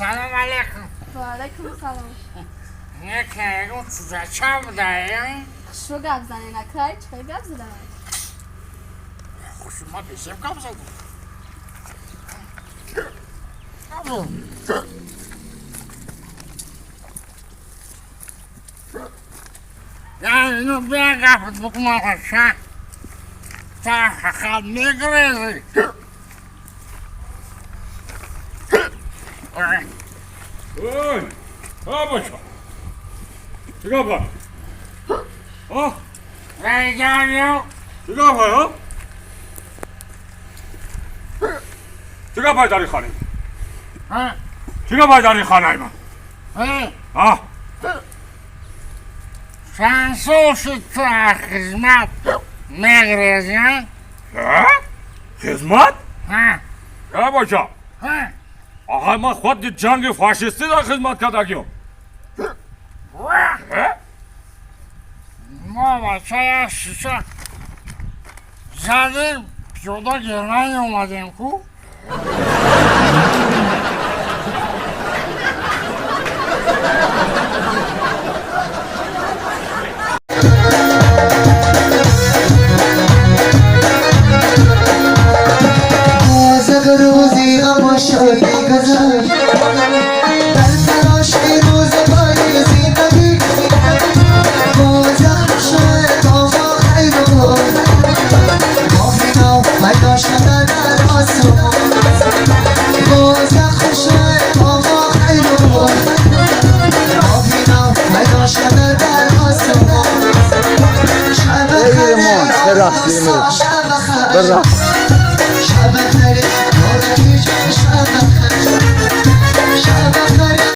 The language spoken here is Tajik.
Салом алейкум. Ва алайкум салом. Не ягон чизача будаем? Хушрӯ гап занен, акай, чӣ хел гап задам? Хуш, ма бесеб гап задам. Я ну бия гапат букмаша. Та хахал мегрези. Ой, а бача. Чига ба? А? Чига ба, а? Чига ба дари хона? А? Чига ба дари хона ма? А? Шансоши ту аз хизмат мегрези, а? А? Хизмат? А? Я бача. А? Ага, ман худ ҷанги фашистӣ дар хизмат кардагиам. Мо бача як шиша задем, пиёда Германия омадем ку. روزی غم و شادی گذشت در تلاش روزگاری زندگی با زخم شد تا ما خیر و ماه نو پیدا شده در آسمان با زخم شد تا ما خیر و ماه نو پیدا شده در آسمان شب خیر شب خیر شب خیر.